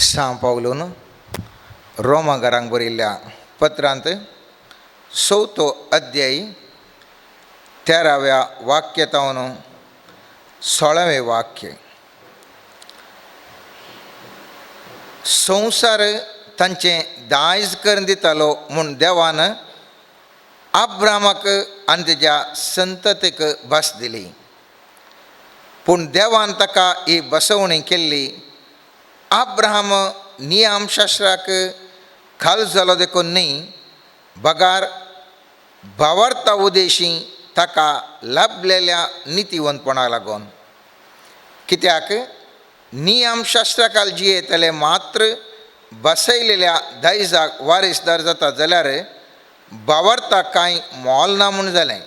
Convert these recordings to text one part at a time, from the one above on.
सां पावलून रोमागारांक बरयल्ल्या पत्रांत चवथो अध्याय 13व्या वाक्य तावन 16वें वाक्य. संवसार तांचें दायज करून दितालो म्हूण देवान अब्रामाक आनी तेज्या संततीक भास दिली. पूण देवान ताका ही बसवणी केल्ली. अब्राहम नियमशास्त्राक खाल जालो देखून न्ही, बगार भावार्था उदेशी ताका लाभलेल्या नितीवंतपणाक लागून. कित्याक नियमशास्त्राकाल जियेतले मात्र बसयलेल्या दायजाक वारीसदार जाता जाल्यार भावार्था कांय मोल ना म्हूण जालें.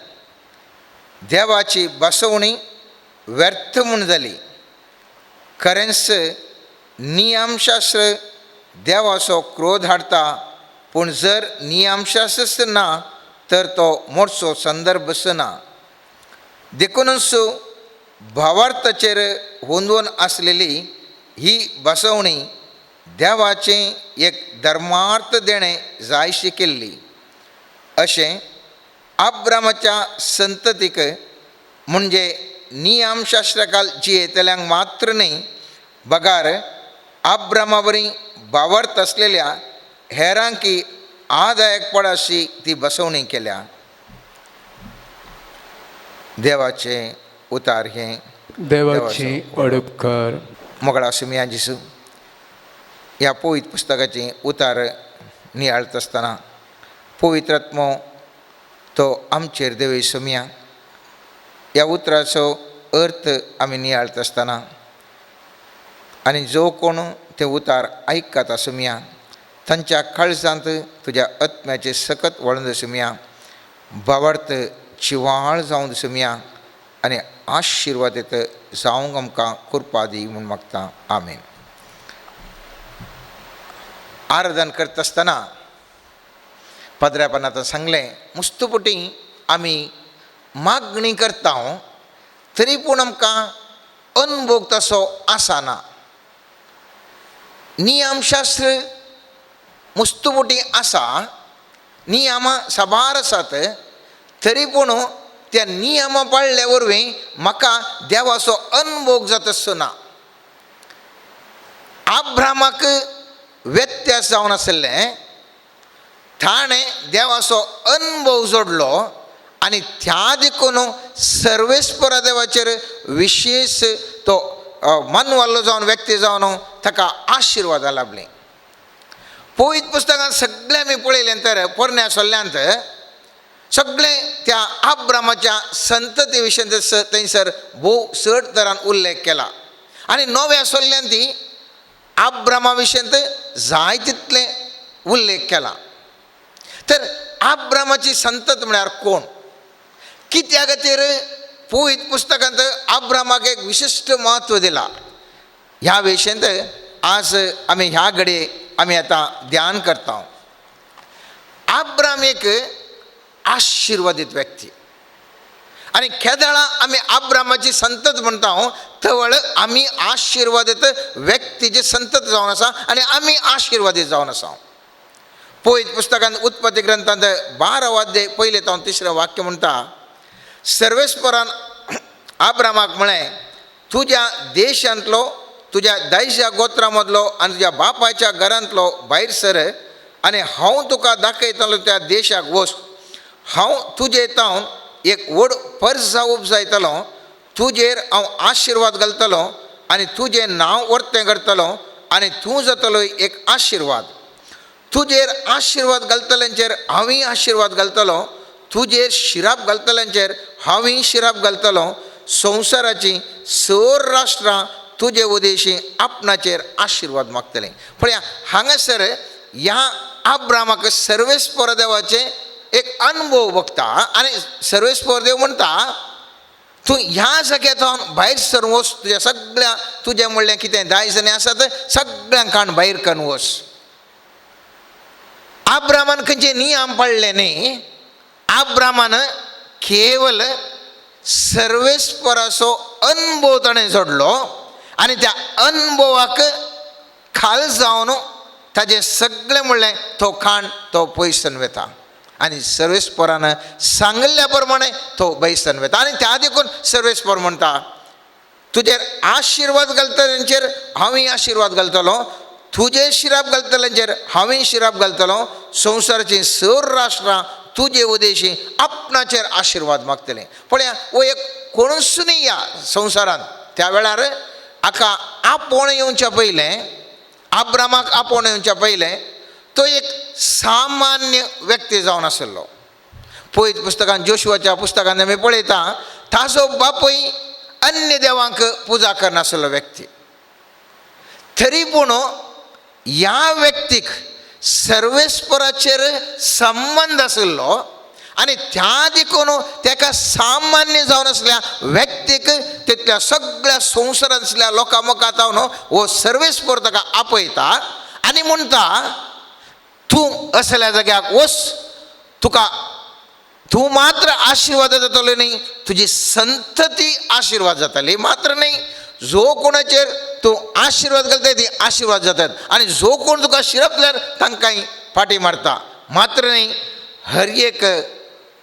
देवाची बसवणी व्यर्थ म्हूण जाली. खरेंच नियमशास्त्र देवाचो क्रोध हाडटा, पूण जर नियमशास्त्रच ना तर तो मोडचो संदर्भच ना. देखूनच भावार्थाचेर होंदून आसलेली ही बसवणी देवाचें एक धर्मार्थ देणें जायशी केल्ली. अशें अब्रामाच्या संततीक म्हणजे नियमशास्त्राकाल जियेतल्यांक मात्र न्ही, बगार अब्रामा वरी भावार्थ आसलेल्या हेरांकी आदायक पडाशी ती बसवणी केल्या. देवाचें उतार हें. देवाची अडपकार. मोगळा सुमया जिसू, ह्या पवित्र पुस्तकाचें उतार नियाळत आसतना पवित्र आत्मो तो आमचेर देवी सुमया. ह्या उतराचो अर्थ आमी नियाळत आसतना आनी जो कोण ते उतार आयकता सुमया, तांच्या काळजांत तुज्या आत्म्याचें सकत वळून सुमया, भावार्थ जिवाळ जावन सुमया आनी आशिर्वाद येत जावंक आमकां कृपा दी म्हूण मागता. आमेन. आराधन करता आसतना पाद्र्यापान आतां सांगलें, मुस्तुपुटी आमी मागणी करता तरी पूण आमकां अनभोग तसो आसना. नियमशास्त्र मुस्तुपुटी आसा, नियमां साबार आसात, तरी पूण त्या नियमां पाळ्ळ्या वरवीं म्हाका देवाचो अनभोग जाता आसना. अब्रामाक व्यत्यास जावन आशिल्लें, ताणें देवाचो अनभोग जोडलो आनी त्या देखून सर्वेस्परा देवाचेर विशेश तो मनवाल्लो जावन व्यक्ती जावन ताका आशिर्वादां लाभलीं. पवित्र पुस्तकांत सगळें आमी पळयलें तर पोरण्या सल्ल्यांत सगळें त्या अब्रामाच्या संतती विशयन थंयसर भोव चड तरान उल्लेख केला आनी नव्या सल्ल्यांत ती अब्रामा विशयंत जाय तितलें उल्लेख केला. तर अब्रामाची संतत म्हळ्यार कोण, कित्या खातीर पवित्र पुस्तकांत अब्रामाक एक विशिश्ट म्हत्व दिला, ह्या विशयंत आज आमी ह्या घडये आमी आतां ध्यान करता. अब्राम एक आशिर्वादीत व्यक्ती आनी केदळा आमी अब्रामाची संतत म्हणटा तवळ आमी आशिर्वादीत व्यक्तीची संतत जावन आसा आनी आमी आशिर्वादीत जावन आसा. पवित्र पुस्तकांत उत्पत्ती ग्रंथांत 12 अध्याय पयलें तावन 3रें वाक्य म्हणटा, सर्वेस्परान अब्रामाक म्हळें, तुज्या देशांतलो, तुज्या दायज्या गोत्रा मदलो आनी तुज्या बापायच्या घरांतलो भायर सर आनी हांव तुका दाखयतलो त्या देशाक वच. हांव तुजे तावन एक व्हड परजा उपजायतलो, तुजेर हांव आशिर्वाद घालतलो आनी तुजें नांव वर्तें करतलो आनी तूं जातलो एक आशिर्वाद. तुजेर आशिर्वाद घालतल्यांचेर हांवूय आशिर्वाद घालतलो, तुजेर शिराप घालतल्यांचेर हांवूय शिराप घालतलो. संवसाराचीं सर राष्ट्रां तुजे उदेशी आपणाचेर आशिर्वाद मागतलें. पळया हांगासर ह्या अब्रामाक सर्वेस्पर देवाचें एक अनुभव बघता आनी सर्वेस्पर देव म्हणटा, तूं ह्या जाग्यार जावन भायर सरून वच, तुज्या सगळ्या तुजें म्हणलें कितें दायज आनी आसा तें सगळ्यांक काण भायर करून वच. अब्रामान खंयचे नियम पाळ्ळे न्ही, अब्रामान केवल सर्वेस्पराचो अनुभव ताणें जोडलो आनी त्या अनुभवाक खाल जावन ताजें सगळें म्हणलें तो खाण तो पयसन वता आनी सर्वेस्परान सांगिल्ल्या प्रमाणे तो बैसन वता. आनी त्या देखून सर्वेस्पर म्हणटा तुजेर आशिर्वाद घालतल्यांचेर हांवूय आशिर्वाद घालतलो, तुजेर शिराप घालतल्यांचेर हांवूय शिराप घालतलो, संवसाराचीं सर राष्ट्रां तुजे उदेशी आपणाचेर आशिर्वाद मागतले. पळया हो एक कोणूच न्ही ह्या संवसारांत त्या वेळार हाका आपोवणें येवच्या पयलें, आब्रामाक आपोवणें येवच्या पयलें तो एक सामान्य व्यक्ती जावन आशिल्लो. पयत पुस्तकान जोशुआच्या पुस्तकान आमी पळयता ताजो बापूय अन्य देवांक पुजा करनासलो व्यक्ती, तरी पूण ह्या व्यक्तीक सर्वेस्पराचेर संबंद आशिल्लो आनी त्या देखून ताका सामान्य जावन आसल्या व्यक्तीक तितल्या सगळ्या संवसारांतल्या लोकां मुखार जावन हो सर्वेस्पर ताका आपयता आनी म्हणटा तूं असल्या जाग्याक वच, तुका तूं मात्र आशिर्वाद जातलो न्ही, तुजी संतती आशिर्वाद जातली मात्र न्ही, जो कोणाचेर तूं आशिर्वाद घालता ती आशिर्वाद जातात आनी जो कोण तुका शिरपल्यार तांकांय फाटी मारता मात्र न्ही, हर एक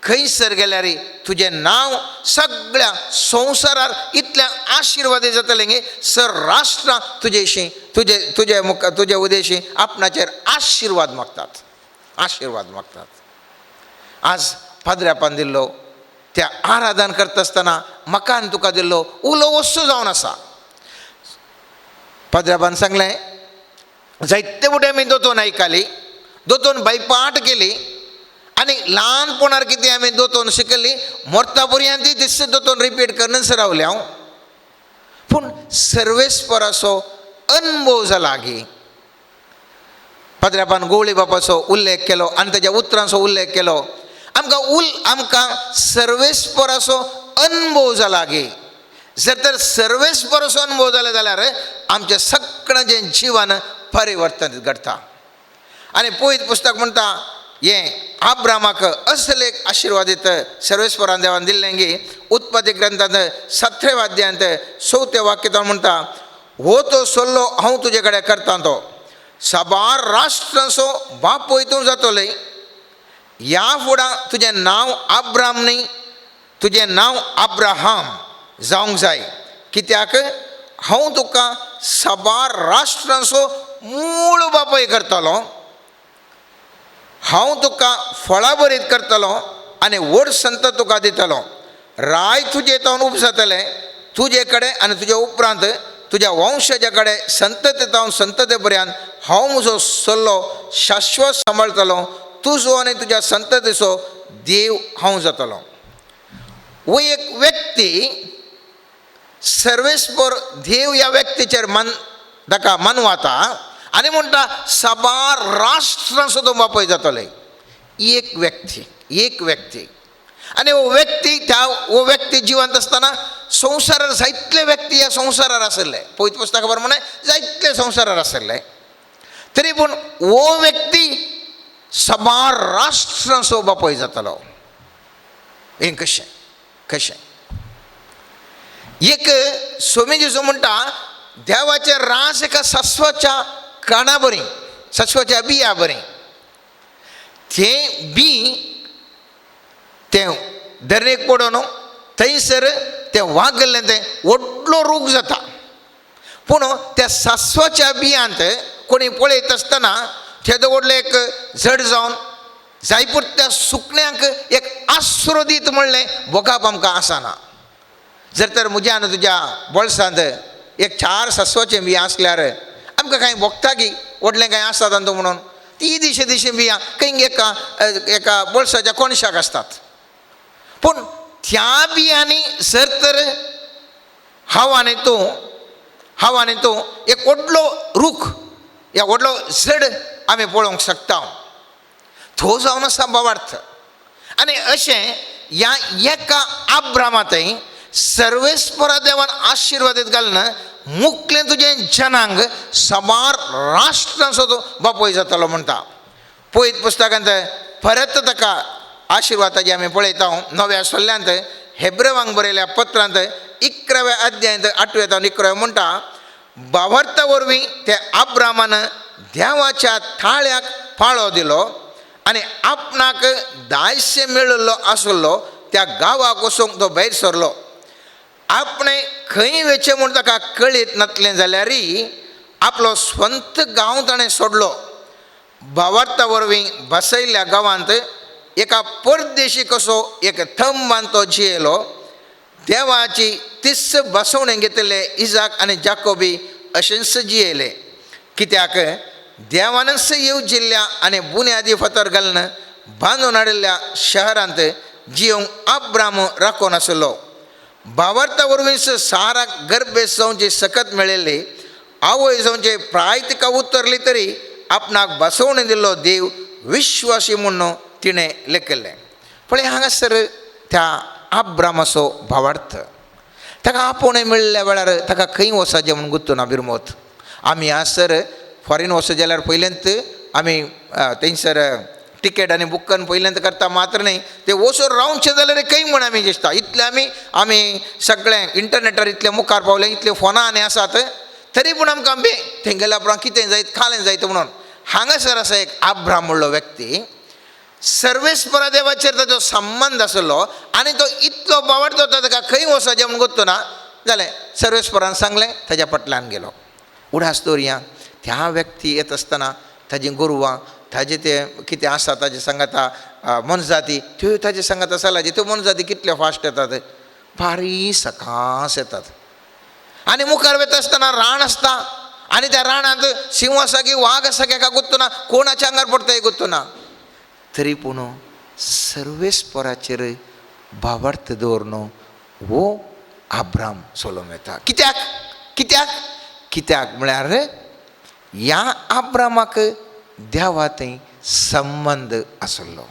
खंयसर गेल्यार तुजें नांव सगळ्या संवसारार इतल्या आशिर्वादी जातलें गे सर राष्ट्रां तुजेशी तुजे तुजे मुख तुजे उदेशी आपणाचेर आशिर्वाद मागतात, आशिर्वाद मागतात. आज पाद्र्यापान दिल्लो त्या आराधन करता आसतना म्हाका आनी तुका दिल्लो उलो वस्तू जावन आसा. पाद्र्यापान सांगलें जायते फुडें आमी दोतोन आयकली, दोतोन बायपाट केली आनी ल्हानपणार कितें आमी दोतोन शिकली मोरता पर्यंत ती दिस दोतोन रिपीट करनच रावलें हांव. पूण सर्वेस्पराचो अनुभव जाला की पाद्र्यापान गोवळी बापाचो उल्लेख केलो आनी ताज्या उतरांचो उल्लेख केलो. आमकां आमकां सर्वेस्पराचो अनुभव जाला की जर तर सर्वेस्पराचो अनुभव जाला जाल्यार आमच्या सगळ्यांचें जिवन परिवर्तन घडटा. आनी पयत पुस्तक म्हणटा हें आब्रामाक असले एक आशिर्वादीत सर्वेस्परान देवान दिल्लें की उत्पत्ती ग्रंथांत 17 अध्यायांत 4 वाक्य म्हणटा हो तो सल्लो हांव तुजे कडेन करता तो साबार राष्ट्रांचो बापूय तूं जातले, ह्या फुडां तुजें नांव आब्राम न्ही तुजें नांव अब्राहाम जावंक जाय, कित्याक हांव तुका साबार राष्ट्रांचो मूळ बापूय करतलो, हांव तुका फळाभरीत करतलो आनी व्हड संत तुका दितलो, राय तुजे तावन उपजातलें तुजे कडेन आनी तुजे उपरांत तुज्या वंशाच्या कडेन संतते तावन संतते पर्यंत हांव म्हजो सल्लो शाश्वत सांबाळतलो, तुजो आनी तुज्या संततेचो देव हांव जातलो. हो एक व्यक्ती सर्वेस्पर देव ह्या व्यक्तीचेर मन ताका मनवाता आनी म्हणटा साबार राष्ट्रांचो तो बापूय जातले. एक व्यक्ती, एक व्यक्ती आनी हो व्यक्ती त्या हो व्यक्ती जिवंत आसतना संवसारार जायतले व्यक्ती ह्या संवसारार आशिल्ले, पवित्र पुस्तका प्रमाणे जायतले संवसारार आशिल्ले, तरी पूण हो व्यक्ती साबार राष्ट्रांचो बापूय जातलो. हें कशें कशें एक स्वामी जेजू म्हणटा देवाचें रास एका सस्वाच्या काणा बरी, सस्वाच्या बिया बरी, तें बी तें दरेक पडोन थंयसर तें वागल्लें तें व्हडलो रूख जाता, पूण त्या सासवाच्या बियांत कोणी पळयत आसतना तेदो व्हडलें एक झड जावन जायपुरत्या सुकण्यांक एक आसरो दीत म्हणलें भोगाप आमकां आसना. जर तर म्हज्या आनी तुज्या बोल्सांत एक 4 सासवाचें बियां आसल्यार आमकां कांय भोगता की व्हडलें कांय आसा तांतू म्हणून ती दिशे दिशे बियां खंय एका एका बोल्साच्या कोणशाक आसतात, पूण त्या बियांनी जर तर हांव आनी तूं एक व्हडलो रूख या व्हडलो झड आमी पळोवंक शकता, तो जावन आसा भावार्थ. आनी अशें ह्या एका आब्रामांतय सर्वेस्परा देवान आशिर्वादीत घालून मुकलें तुजें जनांग साबार राष्ट्रांचो तो बापूय जातलो म्हणटा. पयत पुस्तकांत परत ताका आशिर्वाद ताजे आमी पळयता नव्या सल्ल्यांत हेब्रेवांक बरयल्या पत्रांत 11व्या अध्यायांत 8व्या तावन 11व्या म्हणटा भावार्था वरवीं ते आब्रामान देवाच्या थाळ्याक पाळो दिलो आनी आपणाक दायशे मेळिल्लो आसलो त्या गांवाक वचूंक तो भायर सरलो. आपणें खंय वचचें म्हूण ताका कळीत नासलें जाल्यारय आपलो स्वंत गांव ताणें सोडलो. भावार्था वरवीं बसयल्ल्या गांवांत एका परदेशी कसो एक थंबान तो जियेलो. देवाची तिस बसवणें घेतिल्ले इजाक आनी जाकोबी अशेंच जियेले, कित्याक देवानच येवजिल्ल्या आनी बुन्यादी फातर घालून बांदून हाडिल्ल्या शहरांत जियोंक आब्राम राखून आसलो. भावार्था वरवींच साराक गर्भेस्त जावची सकत मेळिल्ली. आवय जावचे प्राय तिका उतरली तरी आपणाक बसवणी दिल्लो देव विश्वासी म्हूण तिणें लेखिल्लें. पळय हांगासर त्या आब्रामाचो भावार्थ ताका आपोवणें मेळिल्ल्या वेळार ताका खंय वचपाचें म्हूण गुत्तू ना बिरमोत. आमी हांगासर फॉरेन वचत जाल्यार पयलेंत आमी थंयसर टिकेट आनी बूक करून पयलेंत करता मात्र न्ही, ते वचून रावचें जाल्यार खंय म्हूण आमी दिसता. इतलें आमी आमी सगळें इंटरनेटार इतलें मुखार पावलें, इतले फोनां आनी आसात, तरी पूण आमकां बे थंय गेल्या उपरांत कितें जायत खालें जायत म्हणून. हांगासर आसा एक आब्राम म्हणलो व्यक्ती, सर्वेस्परा देवाचेर ताचो संबंद आसलो आनी तो इतलो बावडतो ताका खंय वचपाचें म्हूण गुत्तो ना जालें. सर्वेस्परान सांगलें, ताज्या फाटल्यान गेलो. उडास दवरया त्या व्यक्ती येत आसतना ताजी गोरवां ताजे ते कितें आसा ताजे सांगाता मोनजाती त्यो ताजे सांगाता चलाचे. त्यो मोनजाती कितल्यो फास्ट येतात, बारी सकास येतात. आनी मुखार वता आसतना रान आसता आनी त्या रानांत शिंव आसा की वाग आसा की एका गुत्तो ना, कोणाच्या आंगार पडटा हें गुत्तो ना. तरी पूण सर्वेस्पराचेर भावार्थ दवरून हो आब्राम चलोवंक येता. कित्याक कित्याक कित्याक म्हळ्यार ह्या आब्रामाक देवा थंय संबंद आसलो.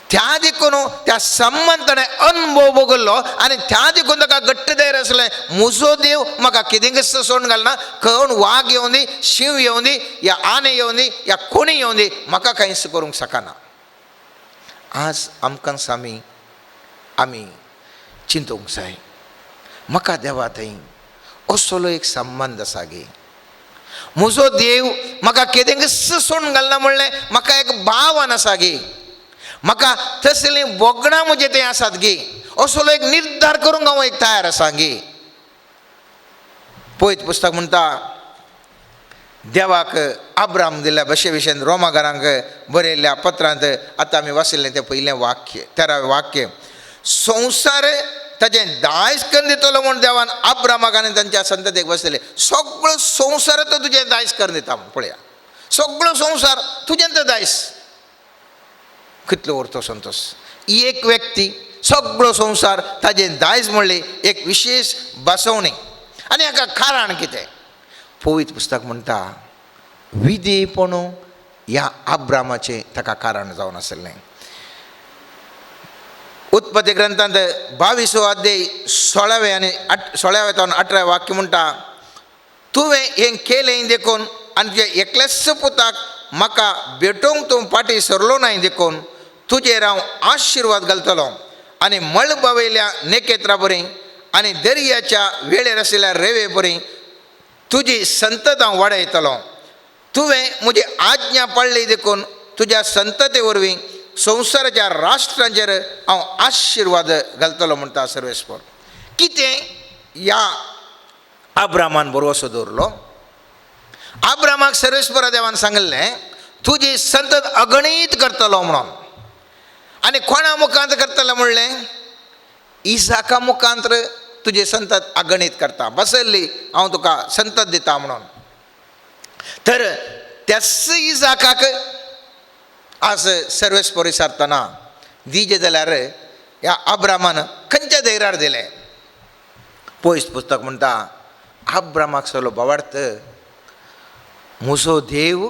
त्या देखून त्या संबंद ताणें अनुभव भोगल्लो आनी त्या देखून ताका घट्ट धैर्य आसलें, म्हजो देव म्हाका कितेंच सोडून घालना, कोण वाग येवंदी, शींव येवंदी, या आने येवंदी, या कोणी येवंदी, म्हाका कांयच करूंक शकना. आज आमकां आमी आमी चिंतूंक जाय, म्हाका देवा थंय असलो एक संबंद आसा गे, म्हजो देव म्हाका कितेंच सोडून घालना म्हणलें म्हाका एक भावन आसा गे, म्हाका तसलीं भोगणां म्हजे थंय आसात गे, असलो एक निर्धार करूंक हांव एक तयार आसा गे. पयत पुस्तक म्हणटा देवाक आब्राम दिल्ल्या भाशे विशयन रोमागारांक बरयल्ल्या पत्रांत आतां आमी वाचिल्लें तें पयलें वाक्य, तेरावें वाक्य, संवसार ताचें दायज करून दितलो म्हूण देवान आब्रामाक आनी तांच्या संततेक बसयलें. सगळो संवसार तो तुजें दायज करून दिता म्हूण पळया, सगळो संवसार तुजें तो दायज. कितलो उरतो संतोश, एक व्यक्ती सगळो संवसार ताजें दायज म्हणलें एक विशेश बसवणी. आनी हाका कारण कितें? पवित्र पुस्तक म्हणटा विधेयपण ह्या आब्रामाचें ताका कारण जावन आसलें. उत्पत्ती ग्रंथांत 22 अध्याय 16 आनी 16 तावन 18 वाक्य म्हणटा, तुवें हें केलें देखून आनी तुज्या एकल्याच पुताक म्हाका भेटोवंक तूं फाटीं सरलो नाय देखून तुजेर हांव आशिर्वाद घालतलो आनी मळबा वयल्या नेकेत्रा बरी आनी दर्याच्या वेळेर आशिल्ल्या रेवे बरी तुजी संतत हांव वाडयतलो. तुवें म्हजी आज्ञा पाळ्ळी देखून तुज्या संतते वरवीं संवसाराच्या राष्ट्रांचेर हांव आशिर्वाद घालतलो म्हणटा सर्वेस्पर. कितें ह्या आब्रामान भरवसो दवरलो? आब्रामाक सर्वेस्परा देवान सांगिल्लें तुजी संतत अगणीत करतलो म्हणून. आनी कोणा मुखांत करतलो म्हणलें? इसाका मुखांत तुजी संतत अगणीत करता, बसयल्ली हांव तुका संतत दिता म्हणून. तर त्याच इसाकाक आज सर्वेस्पर विचारतना दिजे जाल्यार ह्या आब्रामान खंयच्या धैर्यार दिलें? पयस पुस्तक म्हणटा आब्रामाक सगलो भावार्थ म्हजो देव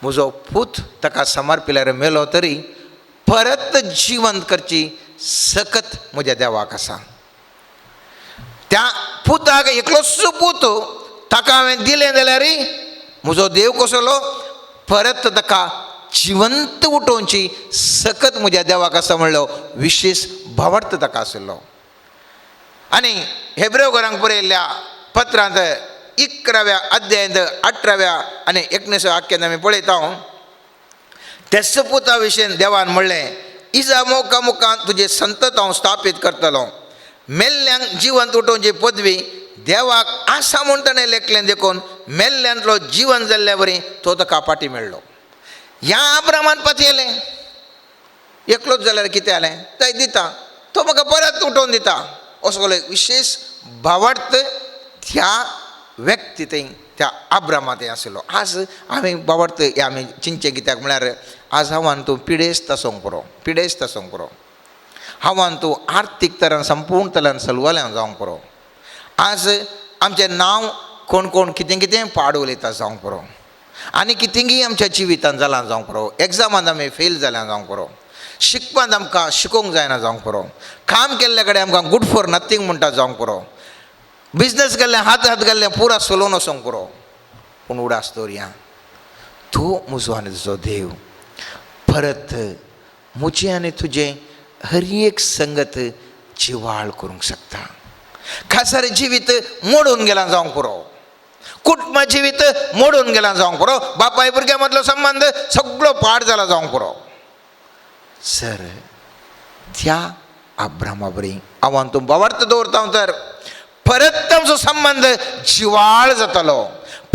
म्हजो पूत ताका समर्पिल्यार मेलो तरी परत जिवंत करची सकत म्हज्या देवाक आसा. त्या पुताक एकलोच पूत ताका हांवें दिलें जाल्यार म्हजो देव कसलो परत ताका जिवंत उठोवची सकत म्हज्या देवाक आसा म्हणलो विशेश भावार्थ ताका आशिल्लो. आनी हेब्रेव घरांक बरयल्ल्या पत्रांत 11व्या अध्यायांत 18व्या आनी 19व्या वाक्यांत आमी पळयता. तेच पुता विशीं देवान म्हणलें, इजा मोका मुखान तुजे संतत हांव स्थापीत करतलो. मेल्ल्यांक जिवंत उठोवची पदवी देवाक आसा म्हूण ताणें लेखलें देखून मेल्ल्यांतलो जिवन जाल्ल्या वरी तो ताका फाटी मेळ्ळो. ह्या आब्रामान पतयलें, एकलोच जाल्यार कितें जालें, थंय दिता तो म्हाका परत उठोवन दिता. असो एक विशेश भावार्थ त्या व्यक्ती थंय त्या आब्रामा थंय आशिल्लो. आज आमी भावार्थ हे आमी चिंतचें कित्याक म्हळ्यार आज हांवान तूं पिडेस्त आसूंक पुरो, पिडेस्त आसूंक पुरो, हांवान तूं आर्थीक तरान संपूर्ण तरान सलवाल्यान जावंक पुरो. आज आमचें नांव कोण कोण कितें कितें पाड उलयता जावंक पुरो, आनी कितेंगी आमच्या जिवितान जालां जावंक पुरो. एग्जामान आमी फेल जाल्या जावंक पुरो, शिकपांत आमकां शिकोवंक जायना जावंक पुरो, काम केल्ले कडेन आमकां गुड फॉर नथींग म्हणटा जावंक पुरो, बिजनस केल्लें हात हात गेल्लें पुरा सोलोवन वचोंक पुरो. पूण उडास दवरया, तूं म्हजो आनी तुजो देव परत म्हजें आनी तुजें हर एक संगत जिवाळ करूंक शकता. खासारी जिवीत मोडून गेलां जावंक पुरो, कुटुंब जिवीत मोडून गेलां जावंक पुरो, बापाय भुरग्यां मदलो संबंद सगळो पाड जाला जावंक पुरो. सर त्या आब्रामा बरी हांव तूं भावार्थ दवरता तर परत आमचो संबंद जिवाळ जातलो,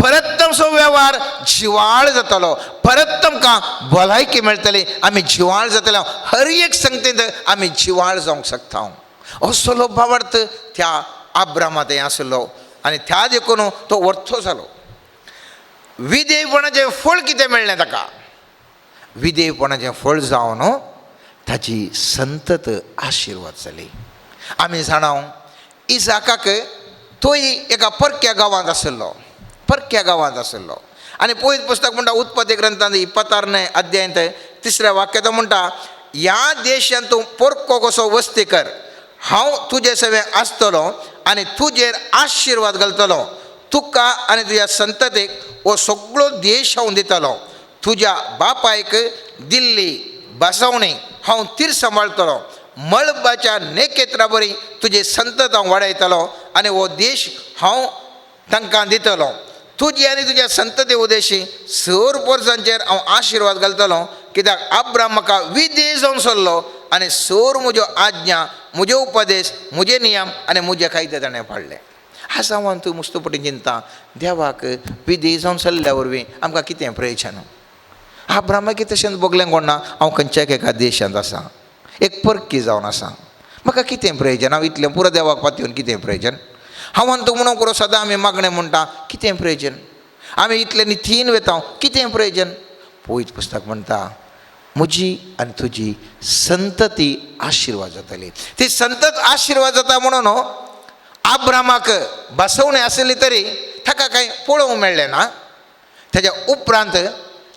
परत आमचो वेव्हार जिवाळ जातलो, परत आमकां भलायकी मेळटली, आमी जिवाळ जातले. हर एक संगतींत आमी जिवाळ जावंक शकता. असलो भावार्थ त्या आब्रामा थंय आसलो आनी त्या देखून तो वर्थो जालो. विधेयपणाचें फळ कितें मेळ्ळें ताका? विधेयपणाचें फळ जावन ताची संतत आशिर्वाद जाली. आमी जाणा इजाकाक तोय एका परक्या गांवांत आशिल्लो, परक्या गांवांत आशिल्लो. आनी पयलीं पुस्तक म्हणटा उत्पत्ती ग्रंथांत 26 अध्यायांत 3ऱ्या वाक्यांत म्हणटा, ह्या देशांत तूं परको कसो वस्ती कर, हांव तुजे सवें आसतलो आनी तुजेर आशिर्वाद घालतलो. तुका आनी तुज्या संततीक हो सगळो देश हांव दितलो. तुज्या बापायक दिल्ली बसवणी हांव तीर सांबाळटलो. मळबाच्या नेकेत्रा बरी तुजे संतत हांव वाडयतलो आनी हो देश हांव तांकां दितलो. तुजी आनी तुज्या संतती उदेशी सर वर्सांचेर हांव आशिर्वाद घालतलो, कित्याक आब्राम म्हाका विधेय जावन सरलो आनी सर म्हज्यो आज्ञा, म्हजे उपदेश, म्हजे नियम आनी म्हजे कायदे ताणें पाळ्ळे. आज हांव तूं मुस्तपटी चिंता देवाक विधेय जावन सरल्या वरवीं आमकां कितें प्रयोजन? आब्रामाक तशेंच भोगलें कोण ना, हांव खंयच्या एका देशांत आसा, एक परकी जावन आसा, म्हाका कितें प्रयोजन? हांव इतलें पुरो देवाक पातयेवन कितें प्रयोजन? हांव तूं म्हणून पुरो सदां आमी मागणें म्हणटा, कितें प्रयोजन? आमी इतलें नितीन वेता, कितें प्रयोजन? पवित्र पुस्तक म्हणटा म्हजी आनी तुजी संतती आशिर्वाद जातली. ती संतत आशिर्वाद जाता म्हणून आब्रामाक बसवणें आसली तरी ताका कांय पळोवंक मेळ्ळें ना. ताच्या उपरांत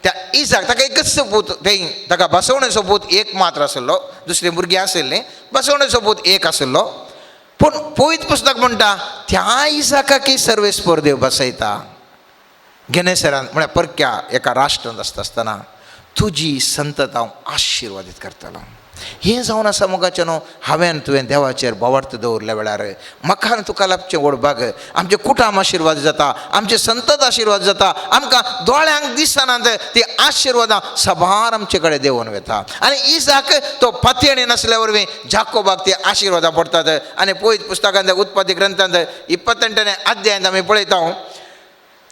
त्या इजाक ताका एकच पूत, थंय ताका बसवणेचो पूत एक मात्र आशिल्लो, दुसरीं भुरगीं आशिल्लीं, बसवणेचो पूत एक आशिल्लो. पूण पवित्र पुस्तक म्हणटा त्या इजाकाकी सर्वेस्पर देव बसयता. गेनेसरान म्हळ्यार परक्या एका राष्ट्रांत आसता आसतना तुजी संतत हांव आशिर्वादीत करतलो. हें जावन आसा मोगाचें न्हू, हांवें तुवें देवाचेर भावार्थ दवरल्या वेळार म्हाका आनी तुका लाबचें व्हड भाग, आमचें कुटुंब आशिर्वाद जाता, आमचें संतत आशिर्वाद जाता, आमकां दोळ्यांक दिसनात ती आशिर्वादां सबार आमचे कडेन देंवोन वता. आनी इजाक तो पातयेणी नासल्या वरवीं जाकोबाक ती आशिर्वादां पडटात. आनी पवित्र पुस्तकांत उत्पत्ती ग्रंथांत 28 अध्यायांत आमी पळयता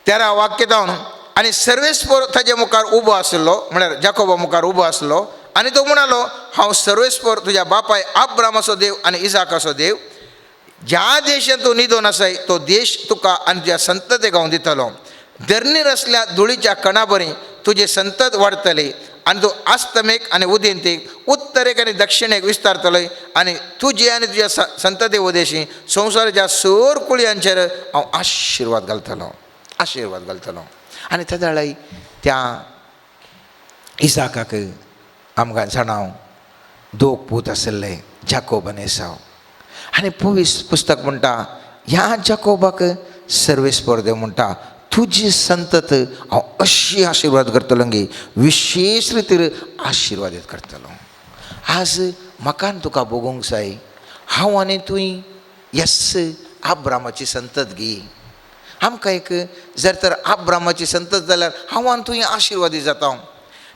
13 वाक्य जावन, आनी सर्वेस्पर ताजे मुखार उबो आशिल्लो, म्हळ्यार जाकोबा मुखार उबो आसलो, आनी तो म्हणालो, हांव सर्वेस्पर तुज्या बापाय आब्रामाचो देव आनी इजाकाचो देव. ज्या देशांत तूं न्हिदोन आसाय तो देश तुका आनी तुज्या संततेक हांव दितलो. धरणीर आसल्या धुळीच्या कणा बरी तुजी संतत वाडटली आनी तूं आस्तमेक आनी उदेंतेक, उत्तरेक आनी दक्षिणेक विस्तारतलोय आनी तुजी आनी तुज्या संतते उदेशी संवसाराच्या सर कुळयांचेर हांव आशिर्वाद घालतलो, आशिर्वाद घालतलो. आनी त्या जाल्यार त्या इजाकाक आमकां जाणाव दोग पूत आशिल्ले, जाकोब आनी एसाव. आनी पवित्र पुस्तक म्हणटा ह्या जाकोबाक सर्वेस्पर देव म्हणटा तुजी संतत हांव अशी आशिर्वाद करतलो गी विशेश रितीर आशिर्वादीत करतलो. आज म्हाका आनी तुका भोगूंक जाय, हांव आनी तुवें येस आब्रामाची संतत गी. आमकां एक जर तर आब्रामाची संतत जाल्यार हांव आनी तूं आशिर्वादी जाता.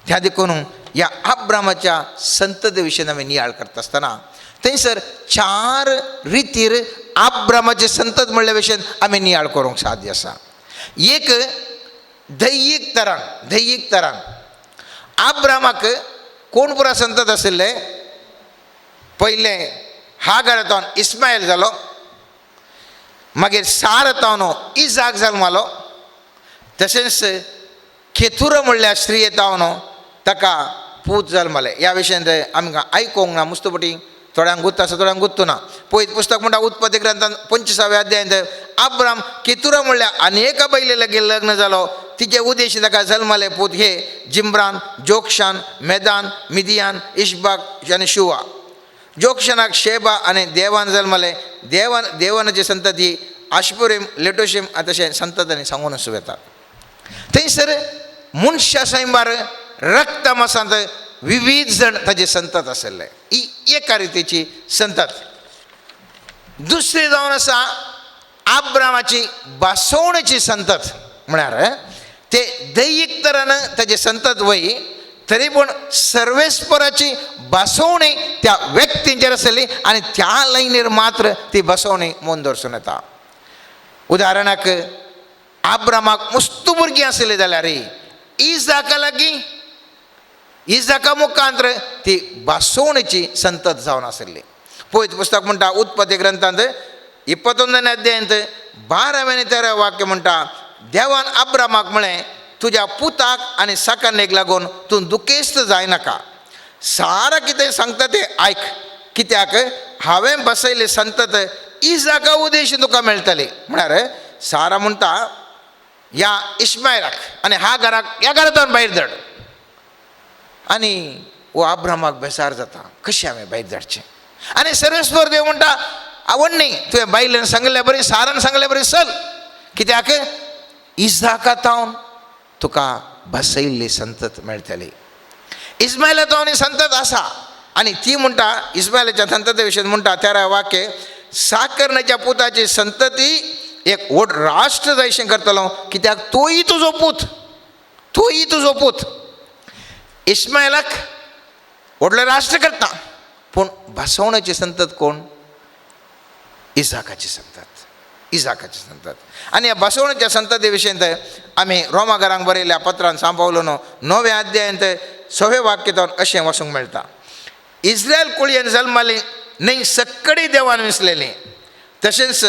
त्या देखून ह्या आब्रामाच्या संतते विशयन आमी नियाळ करता आसतना थंयसर चार रितीर आब्रामाची संतत म्हणल्या विशयन आमी नियाळ करूंक साध्य आसा. एक दैयीक तरान, दैयीक तरान आब्रामाक कोण पुरा संतत आशिल्ले? पयलें हागारांतल्यान इस्मायल जालो, मागीर सारांतल्यान इजाक जल्मालो, तशेंच केतुरा म्हणल्यार स्त्रियेतावन ताका पूत जल्माले. ह्या विशयांत आमकां आयकूंक ना, मुस्तपटी थोड्यांक गुत्त आसा, थोड्यांक गुत्तू ना. पयत पुस्तक म्हणटा उत्पत्ती ग्रंथान 25व्या अध्यायांत आब्राम केतुरा म्हणल्यार आनी एका बायले लागीं लग्न जालो, तिचे उद्देश ताका जल्माले पूत हे जिम्रान, जोक्षान, मेदान, मिदियान, इशबाक आनी शुवा. जोक्षनाक शेबा आनी देवान जल्मले. देवान देवानाची संतती आशपुरीम, लेटोशीम तशें संततांनी सांगून आसूं येता. थंयसर मनशा सैंबार रक्तमासांत विविध जण ताजे संतत आशिल्ले. ही एका रितीची संतत. दुसरी जावन आसा आब्रामाची बासवणेची संतत, म्हळ्यार ते दैयीक तरान ताजे संतत वय तरी पूण सर्वेस्पराची बसवणी त्या व्यक्तींचेर आसली आनी त्या लायनीर मात्र ती बसवणी मोन दर्सून येता. उदाहरणाक आब्रामाक मुस्तू भुरगीं आसली जाल्यार इजाका लागीं इजाका मुखांत्र ती बसवणेची संतत जावन आसली. पळयत पुस्तक म्हणटा उत्पत्ती ग्रंथांत 21 अध्यायांत 12 आनी 13 वाक्य म्हणटा, देवान आब्रामाक म्हळें तुज्या पुताक आनी साकरणेक लागून तूं दुखेस्त जायनाका, सारा कितें सांगता तें आयक, कित्याक हांवें बसयल्ली संतत इजाका उद्देश तुका मेळटली. म्हळ्यार सारा म्हणटा ह्या इस्मायलाक आनी ह्या घराक ह्या घरांतल्यान भायर धाड. आनी हो आब्रामाक बेजार जाता, कशें हांवें भायर धाडचें? आनी सर्वेस्पर देव म्हणटा आवड न्ही, तुवें बायलेन सांगल्या बरी, सारान सांगल्या बरी चल, कित्याक इजाका तावन तुका बसयल्ली संतत मेळटली. इस्मायला तावन संतत आसा. आनी ती म्हणटा इस्मायलाच्या संतते विशयी म्हणटा 13 वाक्य, साकरण्याच्या पुताची संतती एक व्हड राष्ट्र जायशें करतलो, कित्याक तोय तुजो पूत, तोय तुजो पूत. इस्मायलाक व्हडलें राष्ट्र करता, पूण बसवण्याची संतत कोण? इजाकाची संतत, इजाकाची संतत. आनी ह्या बसवण्याच्या संतती विशयंत आमी रोमाघरांक बरयल्ल्या पत्रान सांपावलो 9व्या अध्यायांत 6 वाक्य अशें वचूंक मेळटा, इस्रायल कुळयेन जल्माली न्हय सक्कडी देवान विसलेली, तशेंच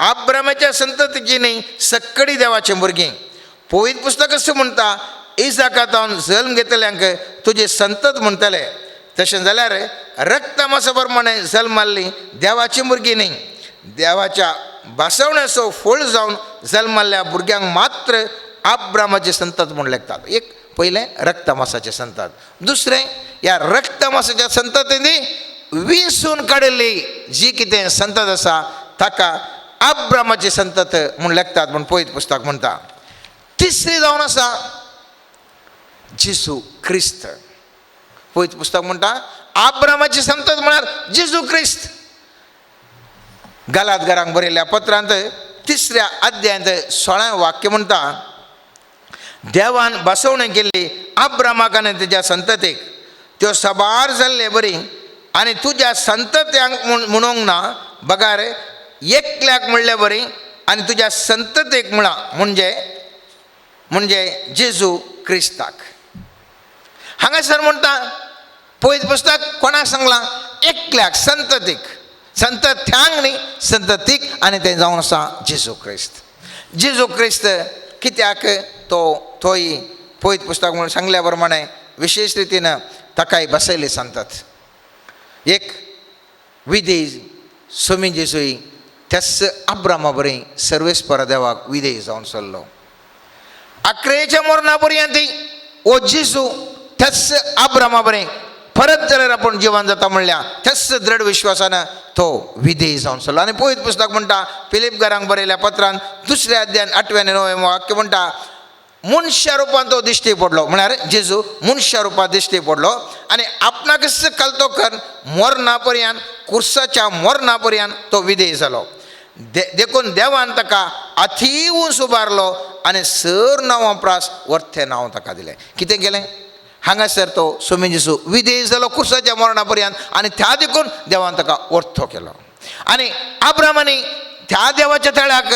आब्रामाच्या संततीची न्हय सक्कडी देवाची भुरगीं. पवित्र पुस्तक अशें म्हणटा इजाका तावन जल्म घेतल्यांक तुजी संतत म्हणटले, तशें जाल्यार रक्तमासा प्रमाणे जल्माल्ली देवाची भुरगीं न्हय, देवाच्या बसवण्याचो फळ जावन जल्माल्ल्या भुरग्यांक मात्र आब्रामाची संतत म्हूण लेखतात. एक पयलें रक्तमासाचें संतत, दुसरें ह्या रक्तमासाच्या संततींनी विंचून काडिल्ली जी कितें संतत आसा ताका आब्रामाची संतत म्हूण लेखतात म्हूण पवित्र पुस्तक म्हणटा. तिसरी जावन आसा जेजू क्रिस्त. पवित्र पुस्तक म्हणटा आब्रामाची संतत म्हळ्यार जेजू क्रिस्त. गालात घरांक बरयल्ल्या पत्रांत 3 अध्यायांत 16 वाक्य म्हणटा, देवान बसवणी केल्ली आब्रामाक आनी तुज्या संततीक, त्यो साबार जाल्ले बरी आनी तुज्या संतत्यांक म्हणूंक ना बगार एकल्याक म्हणले बरी आनी तुज्या संततीक म्हळां, म्हणजे म्हणजे जेजू क्रिस्ताक. हांगासर म्हणटा पवित्र पुस्तक कोणाक सांगलां? एकल्याक, संततीक, संतत्यांक न्ही, संततीक. आनी तें जावन आसा जेजू क्रिस्त. जेजू क्रिस्त कित्याक तो थंय पवित्र पुस्तक म्हणून सांगल्या प्रमाणे विशेश रितीन ताकाय बसयली संतत. एक विधेय सोमी जेजूय त्याच आब्रामा बरी सर्वेस्पर देवाक विधेय जावन सरलो. आक्रेच्या मरणा पर्यंत ओ जेजू त्याच आब्रामा बरें परत जाल्यार आपूण जिवन जाता म्हणल्या त्याच दृढ विश्वासान तो विधेय जावन सरलो. आनी पवित्र पुस्तक म्हणटा फिलीप घरांक बरयल्या पत्रान 2 अध्यायान 8 आनी 9 वाक्य म्हणटा, मनशा रुपान तो दिश्टी पडलो, म्हळ्यार जेजू मनशा रुपान दिश्टी पडलो आनी आपणाकच कलतो कर मरणा पर्यंत, कुर्साच्या मरणा पर्यंत तो विधेय जालो. देखून देवान ताका अतीव सुबारलो आनी सर नांवां प्रास वर्थे नांव ताका दिलें. कितें केलें हांगासर तो सोमी जेजू विदेश जालो कुर्साच्या मरणा पर्यंत आनी त्या देखून देवान ताका वर्थो केलो. आनी आब्रामानी त्या देवाच्या तळ्याक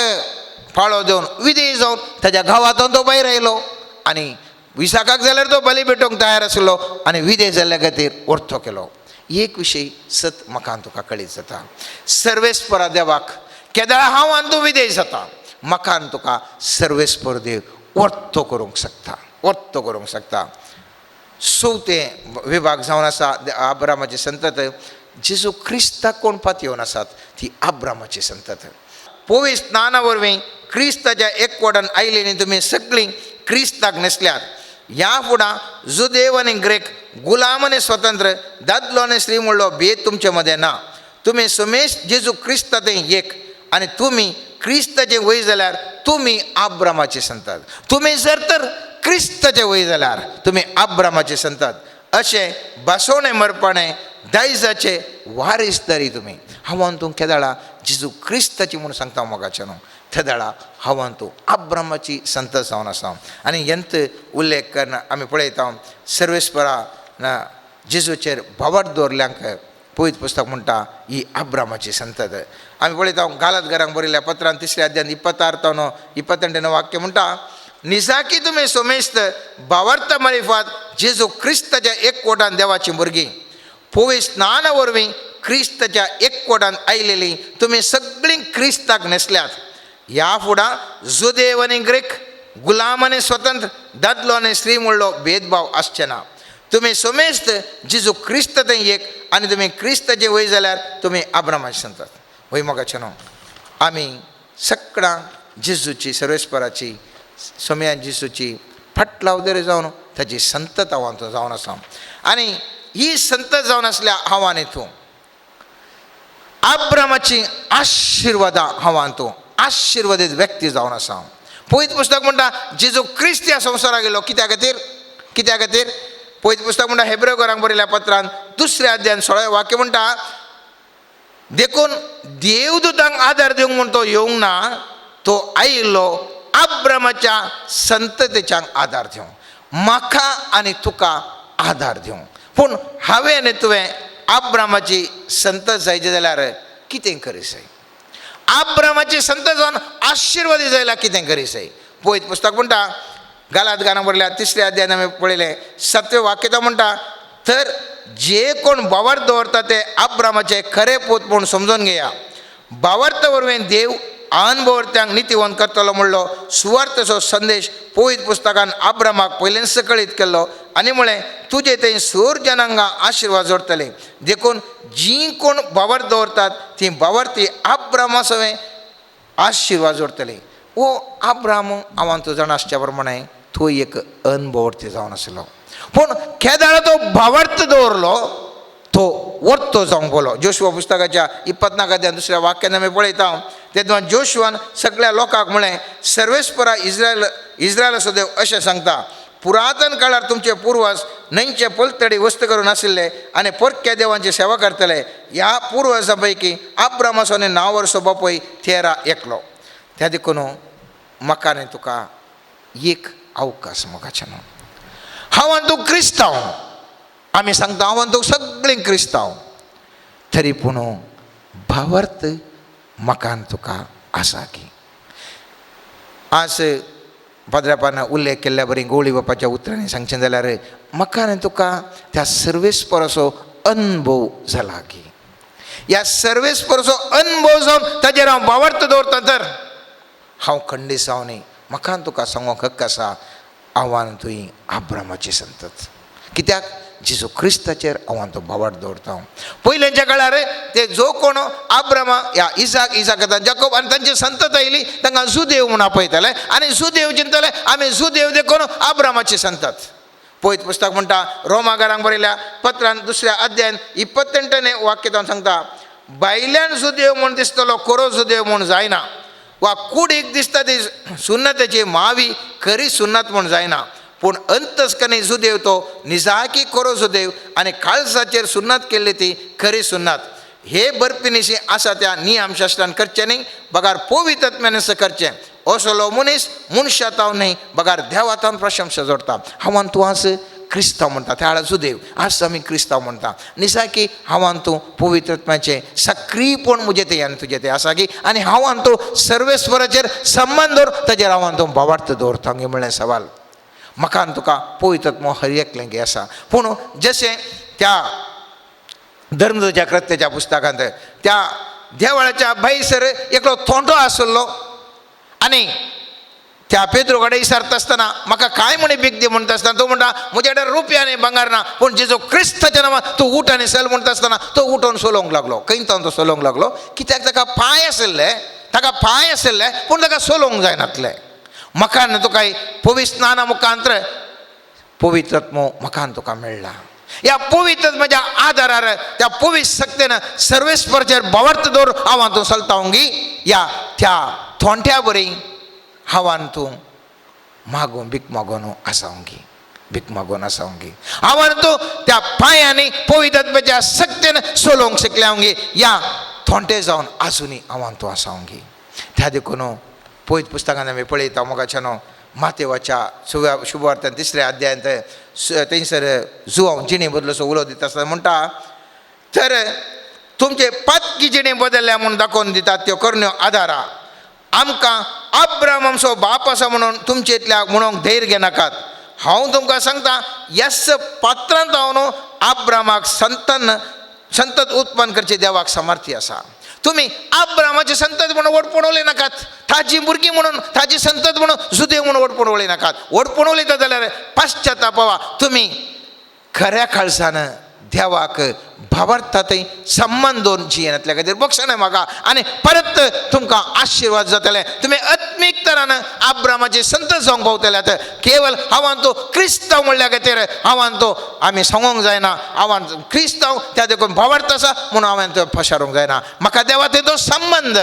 पाळो दिवन विदेश जावन ताज्या गांवांतून तो भायर आयलो आनी विसाकाक जाल्यार तो बली भेटोवंक तयार आसलो आनी विदेश जाल्ल्या खातीर वर्थो केलो. एक विशय सत म्हाका तुका कळीत जाता, सर्वेस्परा देवाक केदळा हांव आनी तूं विदेश जाता, म्हाका आनी तुका सर्वेस्पर देव वर्थो करूंक शकता, वर्थो करूंक शकता. चवथें विभाग जावन आसा आब्रामाची संतत. जेजू क्रिस्ताक कोण पातयेवन आसात ती आब्रामाची संतत. पवित्र स्नाना वरवीं क्रिस्ताच्या एकवटान आयली न्ही तुमी सगळीं क्रिस्ताक न्हेसल्यात. ह्या फुडां जुदेव आनी ग्रेक, गुलाम आनी स्वतंत्र, दादलो आनी स्त्री म्हणलो भेद तुमचे मदें ना. तुमी सुमेश जेजू क्रिस्ता तें एक आनी तुमी क्रिस्ताचे वय जाल्यार तुमी आब्रामाचे संतात. तुमी जर तर क्रिस्ताचे वय जाल्यार तुमी आब्रामाचे संतात. अशें बसवणे मरपाणें दायजाचे वारीसदारी तुमी. हांव तूं केदाळा जेजू क्रिस्ताची म्हूण सांगता मोगाचें न्हू, तेदाळा हांव तूं आब्रामाची संत जावन आसा. आनी यंत उल्लेख करना आमी पळयता सर्वेस्परा ना जेजूचेर भावार्थ दवरल्यांक पवित्र पुस्तक म्हणटा ही आब्रामाची संतत. आमी पळयता गालात घरांक बरयल्ल्या पत्रान 3 अध्याय 26 28 वाक्य म्हणटा, निजाकी तुमी सोमेस्त भावार्थ मारिफात जेजू क्रिस्ताच्या एकवटान देवाची भुरगीं, पवित्र स्नाना वरवीं क्रिस्ताच्या एकवटान आयलेली तुमी सगळीं क्रिस्ताक न्हेसल्यात. ह्या फुडां जुदेव आनी ग्रीक, गुलाम आनी स्वतंत्र, दादलो आनी स्त्री म्हणलो भेदभाव आसचे ना. तुमी सोमेस्त जेजू क्रिस्त थंय एक आनी तुमी क्रिस्ताचे वय जाल्यार तुमी आब्रामाचे संतात. वय मोगाचें न्हू, आमी सगळां जेजूची सर्वेस्पराची सोम्या जेजूची फाटलाव जावन ताची संतत हांव जावन आसा. आनी ही संतत जावन आसल्या हांव आनी तूं आब्रामाची आशिर्वादां हांव आनी तूं आशिर्वादीत व्यक्ती जावन आसा. पवित्र पुस्तक म्हणटा जेजू क्रिस्त ह्या संवसाराक गेलो कित्या खातीर, कित्या खातीर? पवित्र पुस्तक म्हणटा हेब्रेव घरांक बरयल्या पत्रान 2 अध्याय 16 वाक्य म्हणटा, देखून देवदूतांक आदार दिवंक म्हूण तो येवंक ना, तो आयिल्लो आब्रामाच्या संततेच्यांक आदार दिवंक, म्हाका आनी तुका आदार दिवंक. पूण हांवें आनी तुवें आब्रामाची संतत जायची जाल्यार कितें करी जाय? आब्रामाची संतत जावन आशिर्वादी जाल्यार कितें करी जाय? पवित्र पुस्तक म्हणटा गालात गाना बरयल्या 3 अध्यायान आमी पळयलें 7वें वाक्य तो म्हणटा, तर जे कोण भावार्थ दवरता ते आब्रामाचे खरे पूत म्हूण समजून घेया. भावार्थ वरवीं देव अनभवर्त्यांक नितीवंत करतलो म्हणलो सुवार्थचो संदेश पवित्र पुस्तकान आब्रामाक पयलेंच कळीत केल्लो आनी म्हळें तुजे थंय सूर जनांगां आशिर्वाद जोडटले. देखून जीं कोण भावार्थ दवरतात तीं भावार्थी आब्रामा सवें आशिर्वाद जोडटले. ओ आब्राम हांव तूं जाणा आसच्या प्रमाणे तो एक अनभवर्ती जावन आसलो, पूण केदाळा तो भावार्थ दवरलो तो वर्तो जावंक पडलो. जोशुआ पुस्तकाच्या 24 अध्याय 2 वाक्यान आमी पळयता तेन्ना जोशुआन सगळ्या लोकांक म्हळें, सर्वेस्परा इस्रायलाचो देव अशें सांगता, पुरातन काळार तुमचे पुर्वज न्हंयचे पलतडी वस्त करून आशिल्ले आनी परक्या देवांची सेवा करतले. ह्या पुर्वजां पैकी आब्रामाचो आनी नांवरचो बापूय तेरा एकलो. त्या देखून म्हाका आनी तुका एक अवकाश मोगाचें न्हू, हांव आनी तूं क्रिस्तांव, आमी सांगता हांव आनी तूं सगळीं क्रिस्तांव, तरी पूण भावार्थ म्हाका आनी तुका आसा की आज पाद्रापान उल्लेख केल्ल्या बरी गोळी बापाच्या उतरांनी सांगचें जाल्यार म्हाका आनी तुका त्या सर्वेस्पराचो अनुभव जाला की ह्या सर्वेस्पराचो अनुभव जावन ताजेर हांव भावार्थ दवरता तर हांव खंडीत जावं न्ही. म्हाका आनी तुका सांगूंक हक्क आसा, हांव आनी तुवें आब्रामाची संतत. कित्याक? जेजू क्रिस्ताचेर हांव तो भावार्थ दवरता. पयल्याच्या काळार ते जो कोण आब्रामा ह्या इजाक, इजाक जाकोब आनी तांची संतत आयली तांकां जुदेव म्हूण आपयताले आनी जुदेव चिंतले आमी जुदेव देखून आब्रामाची संतत. पवित्र पुस्तक म्हणटा रोमागारांक बरयल्या पत्रान 2 अध्यायान 28 वाक्य तावन सांगता, बायल्यान जुदेव म्हूण दिसतलो कोरो जुदेव म्हूण जायना, वा कुडीक दिसता ती सुन्नतेची मावी खरी सुन्नत म्हूण जायना, पूण अंतस्कनी जुदेव तो निजाकी कोरो जुदेव आनी काळजाचेर सुन्नत केल्ली ती खरी सुन्नत. हे बरपिनीशी आसा त्या नियमशास्त्रान करचें न्ही बगार पवित्र करचें. असलो मनीस मनशा तावन न्ही बगार देवा तावन प्रशंसा जोडटा. हांव तूं आज क्रिस्तांव म्हणटा, त्या वेळार जुदेव, आज आमी क्रिस्तांव म्हणटा. निसाकी हांव तूं पवित्रत्माचें सक्रीयपण म्हजें तें आनी तुजें तें आसा की आनी हांव तूं सर्वेस्वराचेर संबंद दवर ताजेर हांव तूं भावार्थ दवरता गे म्हणलें सवाल. म्हाका आनी तुका पवित्रत्मो हर एकलें गे आसा. पूण जशें त्या धर्मच्या कृत्याच्या पुस्तकांत त्या देवळाच्या भायसर एकलो थोंटो आसलो आनी त्या पेद्रो कडेन विचारता आसतना म्हाका कांय म्हणी भीक दी म्हणटा आसतना तो म्हणटा म्हज्या कडेन रुपया आनी भांगर ना, पूण जेजो क्रिस्ताच्या नांवान तूं उठ आनी चल म्हणटा आसतना तो उठोवन चलोवंक लागलो. खंय तो चलोवंक लागलो कित्याक ताका पांय आशिल्ले, ताका पांय आशिल्ले पूण ताका चलोवंक जायनातले. म्हाका न्हू तुका पवित्र स्नाना मुखांतर पवित्रत्मो म्हाका तुका मेळ्ळा. ह्या पवित्र म्हज्या आदारार त्या पवित्र शक्तेन सर्वेस्परचेर भावार्थ दवर हांव तूं चलता गी या त्या थोंट्या बरी हांवान तूं मागून भीक मागून आसावंगी, भीक मागून आसावंगी. हांवान तूं त्या पांयांनी पवित्र शक्तेन चलोवंक शिकल्यावंगी या थोंटे जावन आजुनी हांवान तूं आसावंगी. त्या देखून पवित्र पुस्तकान आमी पळयता मोगाच्यानो मातेवाच्या शुभवार्त्यान तिसऱ्या अध्यायांत थंयसर जुवांव जिणे बदलोसो उलो दिता आसतना म्हणटा तर तुमचे पातकी जिणे बदलल्या म्हूण दाखोवन दितात त्यो करण्यो आदारा आमकां अब्राम आमचो बाप आसा म्हणून तुमचेंतल्या म्हणूंक धैर्य घेनाकात. हांव तुमकां सांगता यस पात्रांत हांव न्हू अब्रामाक संतन संतत उत्पन्न करचे देवाक समर्थी आसा. तुमी अब्रामाची संतत म्हणून वडपण उलय नाकात, ताजी भुरगीं म्हणून ताजी संतत म्हणून जुदेव म्हणून वडपण उलय नाकात. वडपण उलयता जाल्यार पश्चातापवा तुमी खऱ्या काळजान देवाक भावार्था थंय संबंद दवरून जियेनातल्या खातीर बक्षणें म्हाका आनी परत तुमकां आशिर्वाद जातले. तुमी आत्मीक तरान अब्रामाचे संत जावंक पावतल्यात. केवल हांवान तो क्रिस्तांव म्हणल्या खातीर हांवान तो आमी सांगूंक जायना हांवान क्रिस्तांव त्या देखून भावार्थ आसा म्हणून हांवें तो फशारूंक जायना. म्हाका देवा थंय तो संबंद,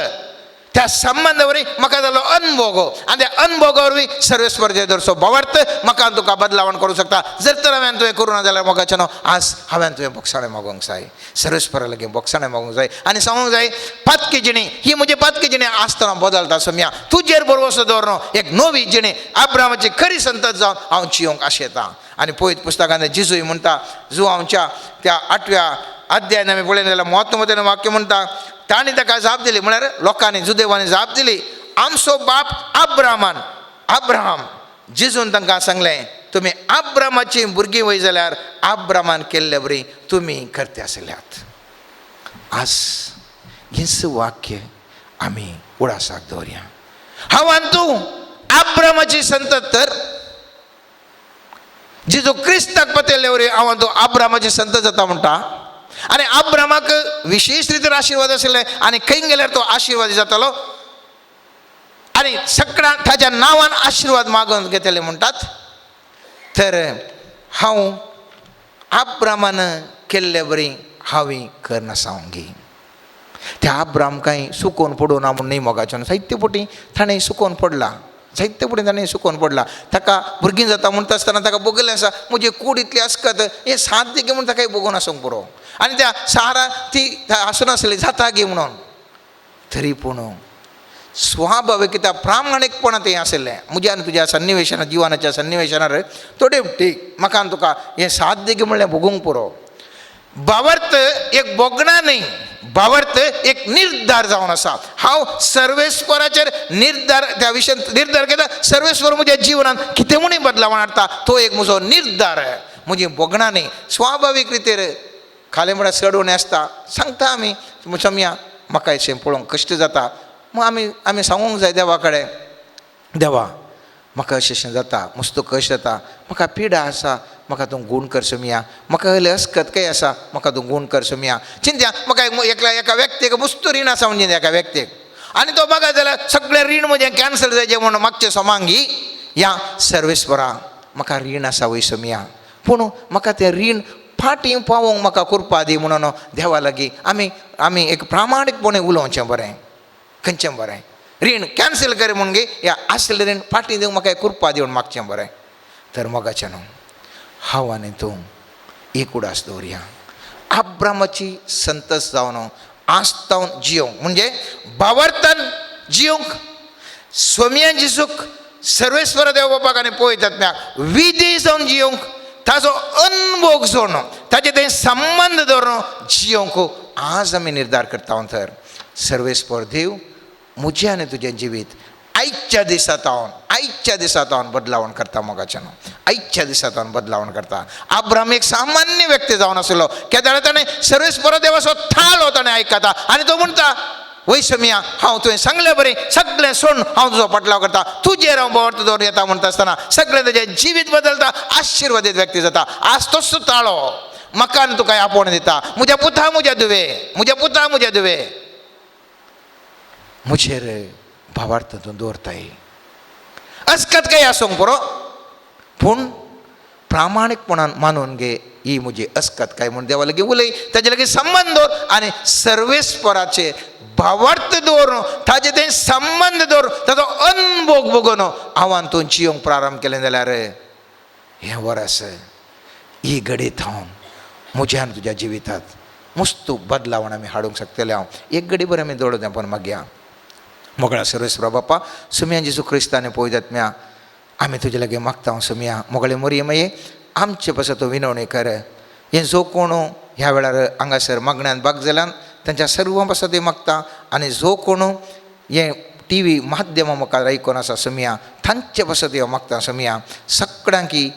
त्या संबंदा वरवीं म्हाका जालो अनभोग आनी त्या अनभोगा वरवीं सर्वेस्परचे दरसो भावार्थ म्हाका तुका बदलावण करूंक शकता. जर तर हांवें तुवें करूं ना जाल्यार म्हाका न्हू आज हांवें तुवें बोगसाणें मागोवंक जाय, सर्वेस्परा लागीं बोगसाणें मागोवंक जाय आनी सांगूंक जाय पातकी जिणी ही म्हजी पातकी जिणी आसतना बदलता सोम्या तुजेर भरवसो दवर एक नवी जिणी अब्रामाची खरी संतत जावन हांव जियोंक आशेतां. आनी पवित्र पुस्तकांत जिजूय म्हणटा जुवांच्या त्या 8व्या अध्यायान आमी पळयलें जाल्यार म्हत्व वाक्य म्हणटा तांणी ताका जाप दिली म्हळ्यार लोकांनी जुदेवांनी जाप दिली आमचो बाप अब्रामान अब्राहम. जिजून तांकां सांगलें तुमी अब्रामाची भुरगीं वय जाल्यार अब्रामान केल्ले वरी तुमी करते आसल्यात. आज हेंच वाक्य आमी उडासाक दवरया. हांव आनी तूं अब्रामाची संतत तर जिजू क्रिस्ताक पतेल्ले वरी हांव आनी तूं अब्रामाची संतत जाता म्हणटा. आनी अब्रामाक विशेश रितीन आशिर्वाद आशिल्ले आनी खंय गेल्यार तो आशिर्वाद जातालो आनी सगळ्या ताच्या नांवान आशिर्वाद मागून घेतले म्हणटात. तर हांव अब्रामान केल्ले बरी हांवें करनासावंगी. त्या अब्राम कांय सुकोवन पडूं ना म्हूण न्ही मोगाच्यान साहित्य पटी ताणें सुकोवन पडला, जायते फुडें ताणें सुकोवन पडला. ताका भुरगीं जाता म्हणटा आसतना ताका भोगलें आसा म्हजी कूड इतली आसकत हें साध्य गे म्हूण ताका भोगून आसूंक पुरो आनी त्या सारा ती आसून आसली जाता गे म्हणून. तरी पूण स्वाभावीक त्या प्रामाणीकपणां तें आशिल्लें. म्हज्या आनी तुज्या सन्निवेशना जिवनाच्या सन्निवेशनार थोडे ठीक म्हाका आनी तुका हें साध्य गे म्हणलें भोगूंक पुरो. भावार्थ एक भोगणा न्ही, भावार्थ एक निर्धार जावन आसा. हांव सर्वेस्वराचेर निर्धार त्या विशयान निर्धार घेता. सर्वेस्वर म्हज्या जिवनांत कितें म्हणून बदलावण हाडटा तो एक म्हजो निर्धार, म्हजी भोगणा न्ही. स्वाभावीक रितीर खालें म्हळ्यार चड उणें आसता सांगता आमी समया म्हाका अशें पळोवंक कश्ट जाता. मग आमी आमी सांगूंक जाय देवा कडेन, देवा म्हाका अशें अशें जाता, मस्तो कश्ट जाता, म्हाका पिडा आसा, म्हाका तूं गूण कर सोमया, म्हाका हयले अस्कत काय आसा, म्हाका तूं गूण कर सोमया. चिंत्या म्हाका एकल्या एका व्यक्तीक मस्तो रीण आसा म्हणजे एका व्यक्तीक आनी तो बघा जाल्यार सगळें रीण म्हजें कॅन्सल जायचें म्हणून मागचें सोमांगी या सर्वेस्वरा म्हाका रीण आसा वय सोमया, पूण म्हाका तें रीण फाटीं पावोवंक म्हाका कृपा दी म्हणून देवा लागीं आमी आमी एक प्रामाणीकपणे उलोवचें बरें, खंयचें बरें रीण कॅन्सल कर म्हणून गे या आसलें रीण फाटीं दिवंक म्हाका कृपा दिवन मागचें बरें. तर मोगाचें न्हू हांव आनी तूं एक उडास दवरया. अब्रामाची संतस जावन आस्तावन जियोंक, म्हणजे भावार्थान जियोंक, सोमया जेजूक सर्वेस्पर देव बापाक आनी पवित्र विधी जावन जियोंक, ताजो अनभोग जोडून ताजे थंय संबंद दवरून जियोंक आज आमी निर्धार करता. तर सर्वेस्पर देव म्हजें आनी तुजें जिवीत आयच्या दिसा तावन, आयच्या दिसा तावन बदलावण करता. मोगाच्यान आयच्या दिसा तावन बदलावण करता. आब्राम एक सामान्य व्यक्ती जावन आसलो, केदाळा ताणें सर्वेस्पर देवाचो थालो ताणें आयकता आनी तो म्हणटा, वय समिया, हांव तुवें सांगलें बरें सगळें सोडून हांव तुजो पाटलाव करता, तुजेर हांव बोवार्थ दवरून येता. म्हणटा आसतना सगळें तुजें जिवीत बदलता, आशिर्वादीत व्यक्ती जाता. आज तोच ताळो म्हाका आनी तुका आपोवणें दिता, म्हज्या पुता म्हज्या दुवे, म्हज्या पुता म्हज्या दुवे, म्हजेर भावार्थ तूं दवरताय. अस्कत काय आसूंक पुरो, पूण प्रामाणीकपणान मानून घे ही म्हजी अस्कत काय म्हूण देवा लागीं उलय, ताजे लागीं संबंद दवर आनी सर्वेस्पराचे भावार्थ दवरून ताजे थंय संबंद दवरून ताजो अनभोग भोगून हांवान तूं जियोंक प्रारंभ केलें जाल्यार हें वर्स ही घडी थावन म्हज्या आनी तुज्या जिवितांत मस्त बदलावण आमी हाडूंक शकतले. हांव एक घडी बरें आमी दोळो धांपून मागया. मोगळा सर्वेस्परा बापा, सुमया जेजू क्रिस्ताने पवित्र आमी तुजे लागीं मागता. सुमया मोगळे मोरये मागीर आमचे पासत तूं विनवणी कर. हें जो कोण ह्या वेळार हांगासर मागण्यान भाग जाल्यान तांच्या सर्वां पासत मागता आनी जो कोण हें टी व्ही माध्यमा मुखार आयकून आसा सुमया तांचे पासत हांव मागता. सुमया सगळ्यांकी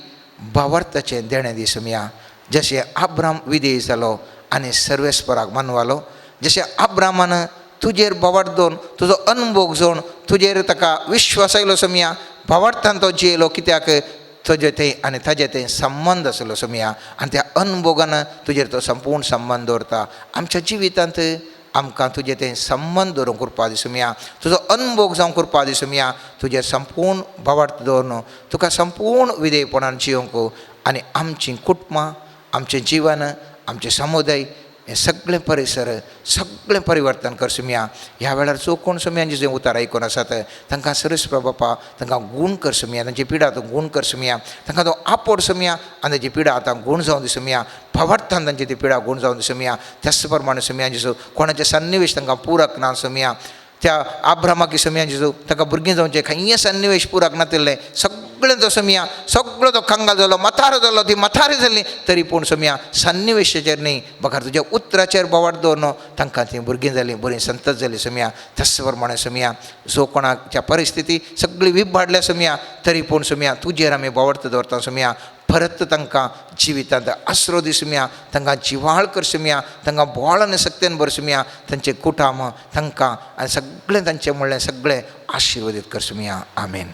भावार्थाचें देणें दी सुमया. जशें आब्राम विधेय जालो आनी सर्वेस्पराक मानवालो, जशें आब्रामान तुजेर भावार्थ दवरून तुजो अनभोग जोवन तुजेर ताका विश्वास आयलो सुमया, भावार्थान तो जियेलो, कित्याक तुजे थंय आनी ताजे थंय संबंद आसलो सुमया आनी त्या अनभोगान तुजेर तो संपूर्ण संबंद दवरता. आमच्या जिवितांत आमकां तुजे थंय संबंद दवरूंक कृपा दी सुमया, तुजो अनभोग जावंक कृपा दी सुमया, तुजेर संपूर्ण भावार्थ दवरून तुका संपूर्ण विधेयपणान जियोंक आनी आमचीं कुटुंबां, आमचें जिवन, आमचें समुदाय हें सगळें परिसर सगळें परिवर्तन कर सुमया. ह्या वेळार जो कोण सुमयांचे जे उतार आयकून आसात तांकां सरस बापा तांकां गूण कर सुमया, तांची पिडा तूं गूण कर सुमया, तांकां तो आपोड सुमया आनी तांची पिडा आतां गूण जावन दी सुमया, भावार्थान तांची ती पिडा गूण जावन दी सुमया. त्याच प्रमाणे सुमया जेजू कोणाचे सन्निवेश तांकां पुरक ना सुमया, त्या आब्रामाकी सुमया जेजू तांकां भुरगीं जावचें खंय सन्निवेश पुरक नातिल्लें सगळें तो सुमया सगळो तो कंगाल जालो, मथारो जालो, ती मथारी जाली, तरी पूण सुमया सन्निवेशाचेर न्ही बगर तुज्या उतराचेर बोवाळ दवरून तांकां तीं भुरगीं जालीं, बरीं संतत जालीं सुमया. तस प्रमाणे सुमया जो कोणाच्या परिस्थिती सगळी विभाडल्या सुमया, तरी पूण सुमया तुजेर आमी बोवार्थ दवरता सुमया, परत तांकां जिवितांत आसरो दी सुमया, तांकां जिवाळ कर सुमया, तांकां बोळ आनी सक्तेन भर सुमया, तांचें कुटाम तांकां आनी सगळें तांचें म्हणलें सगळें आशिर्वादीत कर सुमया. आमेन.